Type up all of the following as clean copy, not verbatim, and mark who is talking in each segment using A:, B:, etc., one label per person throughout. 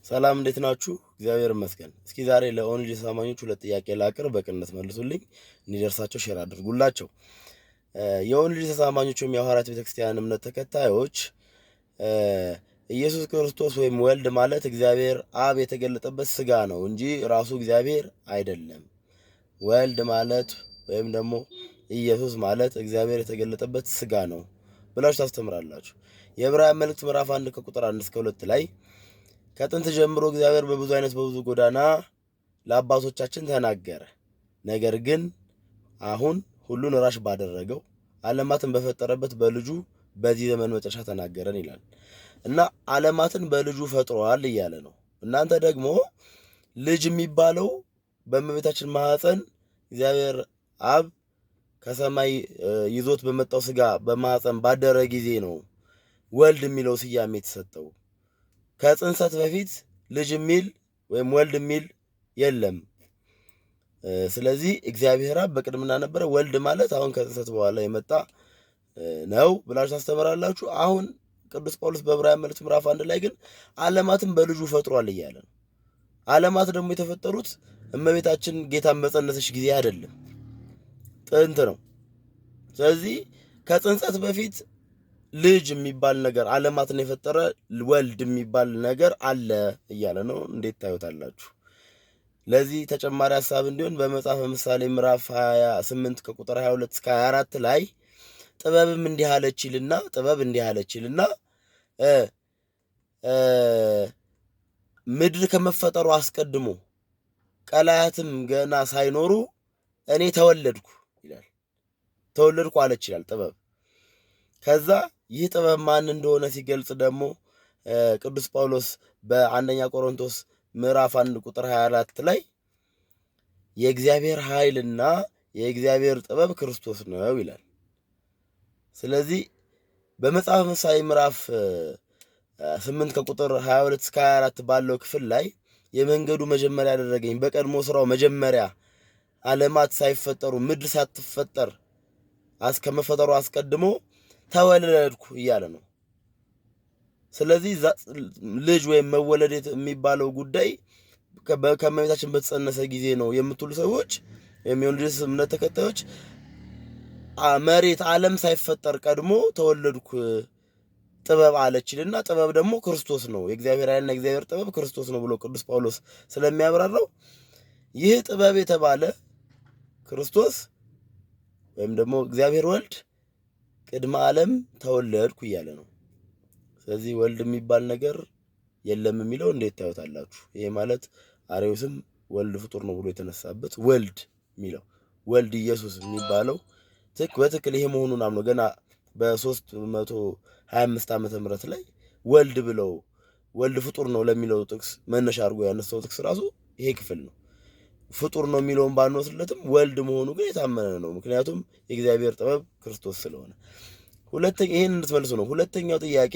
A: ሰላም እንዴት ናችሁ? እግዚአብሔር ይመስገን። እስኪ ዛሬ ለ Only Jesus አማኞች ሁለት ጥያቄ ላቅርብ፣ በቅንነት መልሱልኝ፣ እንዲደርሳቸው share አድርጉላቸው። የ Only Jesus አማኞች ወይም የሐዋርያት ቤተክርስቲያን እምነት ተከታዮች ኢየሱስ ክርስቶስ ወይም ወልድ ማለት እግዚአብሔር አብ የተገለጠበት ስጋ ነው እንጂ ራሱ እግዚአብሔር አይደለም። ወልድ ማለት ወይም ደግሞ ኢየሱስ ማለት እግዚአብሔር የተገለጠበት ስጋ ነው ብላችሁ ታስተምራላችሁ። የዕብራውያን መልእክት ምዕራፍ 1 ከቁጥር 1 እስከ 2 ላይ ከጥንት ጀምሮ እግዚአብሔር በብዙ አይነት በብዙ ጎዳና ለአባቶቻችን ተናገረ። ነገር ግን አሁን ሁሉን ራሽ ባደረገው ዓለማትን በፈጠረበት በልጁ በዚህ ዘመን መጨረሻ ተናገረን ይላል እና ዓለማትን በልጁ ፈጥሯል እያለ ነው። እናንተ ደግሞ ልጅ የሚባለው በእመቤታችን ማህፀን እግዚአብሔር አብ ከሰማይ ይዞት በመጣው ስጋ በማህፀን ባደረ ጊዜ ነው ወልድ የሚለው ስያሜ የተሰጠው። ከጽንሰት በፊት ልጅ የሚል ወይም ወልድ የሚል የለም። ስለዚህ እግዚአብሔር አብ በቅድምና ነበረ፣ ወልድ ማለት አሁን ከጽንሰት በኋላ የመጣ ነው ብላችሁ ታስተምራላችሁ። አሁን ቅዱስ ጳውሎስ በዕብራውያን መልእክት ምዕራፍ 1 ላይ ግን ዓለማትን በልጁ ፈጥሯል እያለ ነው። ዓለማት ደግሞ የተፈጠሩት እመቤታችን ጌታን በጸነሰች ጊዜ አይደለም፣ ጥንት ነው። ስለዚህ ከጽንሰት በፊት ልጅ የሚባል ነገር ዓለማትን የፈጠረ ወልድ የሚባል ነገር አለ እያለ ነው። እንዴት ታዩታላችሁ? ለዚህ ተጨማሪ ሀሳብ እንዲሆን በመጽሐፈ ምሳሌ ምዕራፍ 28 ከቁጥር 22 እስከ 24 ላይ ጥበብም እንዲህ አለች ይልና ጥበብ እንዲህ አለች ይልና ምድር ከመፈጠሩ አስቀድሞ ቀላያትም ገና ሳይኖሩ እኔ ተወለድኩ ይላል። ተወለድኩ አለች ይላል ጥበብ። ከዛ ይህ ጥበብ ማን እንደሆነ ሲገልጽ ደግሞ ቅዱስ ጳውሎስ በአንደኛ ቆሮንቶስ ምዕራፍ 1 ቁጥር 24 ላይ የእግዚአብሔር ኃይልና የእግዚአብሔር ጥበብ ክርስቶስ ነው ይላል። ስለዚህ በመጽሐፈ ምሳሌ ምዕራፍ 8 ከቁጥር 22 እስከ 24 ባለው ክፍል ላይ የመንገዱ መጀመሪያ ያደረገኝ በቀድሞ ስራው መጀመሪያ ዓለማት ሳይፈጠሩ ምድር ሳትፈጠር ከመፈጠሩ አስቀድሞ ተወለድኩ እያለ ነው። ስለዚህ ልጅ ወይም መወለድ የሚባለው ጉዳይ ከእመቤታችን በተጸነሰ ጊዜ ነው የምትሉ ሰዎች ወይም የ Only Jesus እምነት ተከታዮች መሬት ዓለም ሳይፈጠር ቀድሞ ተወለድኩ ጥበብ አለችልና ጥበብ ደግሞ ክርስቶስ ነው፣ የእግዚአብሔር ኃይልና የእግዚአብሔር ጥበብ ክርስቶስ ነው ብሎ ቅዱስ ጳውሎስ ስለሚያብራራው ይህ ጥበብ የተባለ ክርስቶስ ወይም ደግሞ እግዚአብሔር ወልድ ቅድመ ዓለም ተወለድኩ እያለ ነው። ስለዚህ ወልድ የሚባል ነገር የለም የሚለው እንዴት ታዩታላችሁ? ይሄ ማለት አርዮስም ወልድ ፍጡር ነው ብሎ የተነሳበት ወልድ የሚለው ወልድ ኢየሱስ የሚባለው በትክክል ይሄ መሆኑን አምኖ ገና በ325 ዓመተ ምህረት ላይ ወልድ ብለው ወልድ ፍጡር ነው ለሚለው ጥቅስ መነሻ አድርጎ ያነሳው ጥቅስ ራሱ ይሄ ክፍል ነው። ፍጡር ነው የሚለውን ባንወስድለትም ወልድ መሆኑ ግን የታመነ ነው። ምክንያቱም የእግዚአብሔር ጥበብ ክርስቶስ ስለሆነ። ሁለተኛ ይሄን እንድትመልሱ ነው። ሁለተኛው ጥያቄ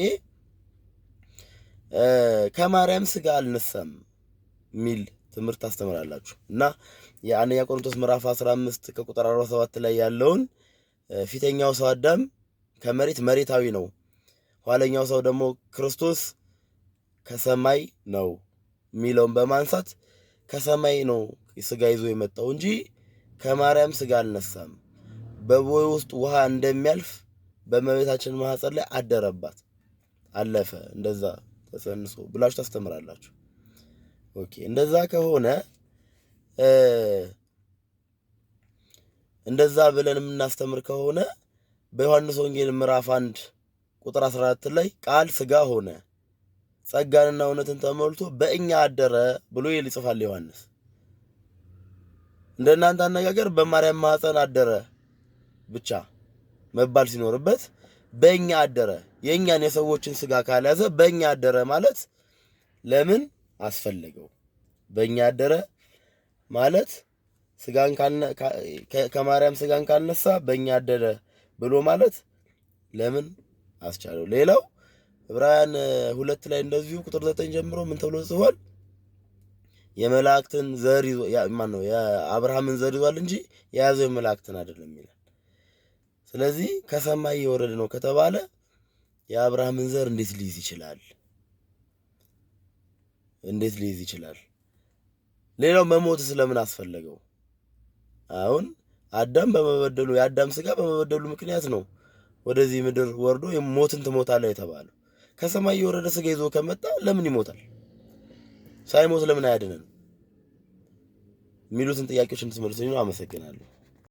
A: ከማርያም ስጋ አልነሳም የሚል ትምህርት ታስተምራላችሁ እና የአንደኛ ቆሮንቶስ ምዕራፍ 15 ከቁጥር 47 ላይ ያለውን ፊተኛው ሰው አዳም ከመሬት መሬታዊ ነው፣ ኋለኛው ሰው ደግሞ ክርስቶስ ከሰማይ ነው የሚለውን በማንሳት ከሰማይ ነው ስጋ ይዞ የመጣው እንጂ ከማርያም ስጋ አልነሳም፣ በቦይ ውስጥ ውሃ እንደሚያልፍ በእመቤታችን ማህፀን ላይ አደረባት፣ አለፈ፣ እንደዛ ተጸንሶ ብላችሁ ታስተምራላችሁ። Okay፣ እንደዛ ከሆነ እንደዛ ብለን የምናስተምር ከሆነ በዮሐንስ ወንጌል ምዕራፍ 1 ቁጥር 14 ላይ ቃል ስጋ ሆነ ጸጋንና እውነትን ተሞልቶ በእኛ አደረ ብሎ ይጽፋል ዮሐንስ። እንደናንተ አነጋገር በማርያም ማህፀን አደረ ብቻ መባል ሲኖርበት በእኛ አደረ፣ የእኛን የሰዎችን ስጋ ካልያዘ በእኛ አደረ ማለት ለምን አስፈለገው? በእኛ አደረ ማለት ስጋን ከማርያም ስጋን ካልነሳ በእኛ አደረ ብሎ ማለት ለምን አስቻለው? ሌላው ዕብራውያን 2 ላይ እንደዚሁ ቁጥር 9 ጀምሮ ምን ተብሎ ጽፏል? የመላእክትን ዘር ይዞ ማን ነው የአብርሃምን ዘር ይዟል እንጂ የያዘው የመላእክትን አይደለም ይላል። ስለዚህ ከሰማይ የወረደ ነው ከተባለ የአብርሃምን ዘር እንዴት ሊይዝ ይችላል? እንዴት ሊይዝ ይችላል? ሌላው መሞት ስለምን አስፈለገው? አሁን አዳም በመበደሉ፣ የአዳም ስጋ በመበደሉ ምክንያት ነው ወደዚህ ምድር ወርዶ ሞትን ትሞታለህ የተባለው። ከሰማይ የወረደ ስጋ ይዞ ከመጣ ለምን ይሞታል? ሳይሞት ለምን አያድነንም? የሚሉትን ጥያቄዎች እንድትመልሱልኝ ነው። አመሰግናለሁ።